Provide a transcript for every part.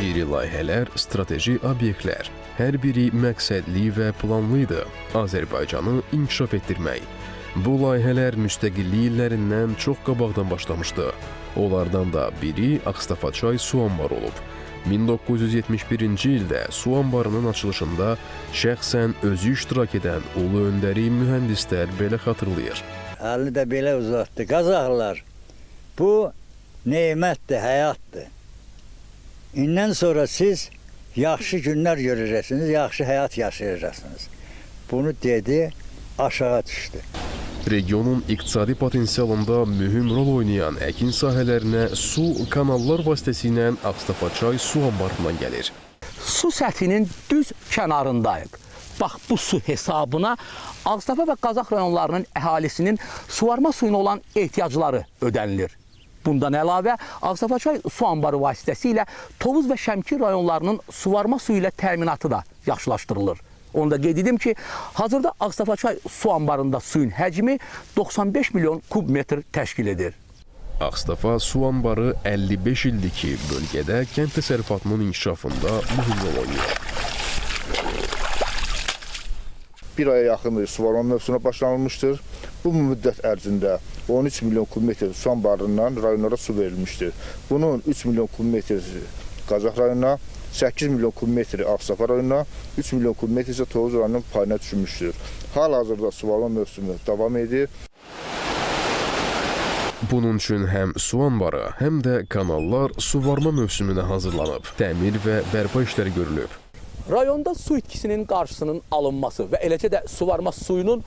İri layihələr, strateji obyektlər, hər biri məqsədli və planlı idi. Azərbaycanı inkişaf etdirmək. Bu layihələr müstəqillik illərindən çox qabaqdan başlamışdı. Onlardan da biri Ağstafaçay su anbarı olub. 1971-ci ildə su anbarının açılışında şəxsən özü iştirak edən ulu öndəri mühəndislər belə xatırlayır. Əlini də belə uzatdı. Qazaxlar, bu nemətdir, həyatdır. İndən sonra siz yaxşı günlər görəcəksiniz, yaxşı həyat yaşayacaqsınız. Bunu dedi, aşağı düşdü. Regionun iqtisadi potensialında mühüm rol oynayan əkin sahələrinə su kanallar vasitəsilə Ağstafaçay su anbarından gəlir. Su səthinin düz kənarındayıq. Bax bu su hesabına Ağstafa və Qazax rayonlarının əhalisinin suvarma suyuna olan ehtiyacları ödənilir. Bundan əlavə Ağstafaçay su anbarı vasitəsilə Tovuz və Şəmkir rayonlarının suvarma suyu ilə təminatı da yaxşılaşdırılır. Onu da qeyd edim ki, hazırda Ağstafaçay su anbarında suyun həcmi 95 milyon kub metr təşkil edir. Ağstafa su anbarı 55 ildir ki, bölgədə kənd təsərrüfatının inkişafında mühüm rol oynayır. Bir aya yaxındır suvarma mövsümünə başlanılmışdır. Bu müddət ərzində 13 milyon kubmetr su anbarından rayonlara su verilmişdir. Bunun 3 milyon kubmetr Qazax rayonuna, 8 milyon kubmetri Ağstafa rayonuna, 3 milyon kubmetr isə Tovuz rayonunun payına düşmüşdür. Hal-hazırda suvarma mövsümü davam edir. Bunun üçün həm su anbarı, həm də kanallar suvarma mövsümünə hazırlanıb, təmir və bərpa işləri görülüb. Rayonda su itkisinin qarşısının alınması və eləcə də suvarma suyunun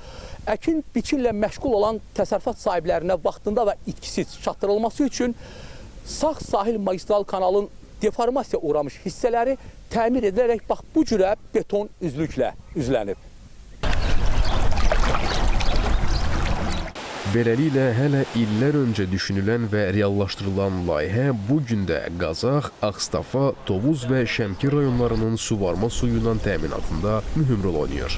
əkin biçinlə məşğul olan təsərrüfat sahiblərinə vaxtında və itkisiz çatdırılması üçün sağ sahil magistral kanalın deformasiya uğramış hissələri təmir edilərək bax bu cürə beton üzlüklə üzlənib. Beləliklə, hələ illər öncə düşünülən və reallaşdırılan layihə bu gün də Qazax, Ağstafa, Tovuz və Şəmkir rayonlarının suvarma suyu ilə təminatında mühüm rol oynayır.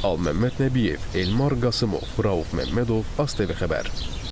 Alməmməd Nəbiyev, Elmar Qasımov, Rauf Məmmədov, ASTV xəbər.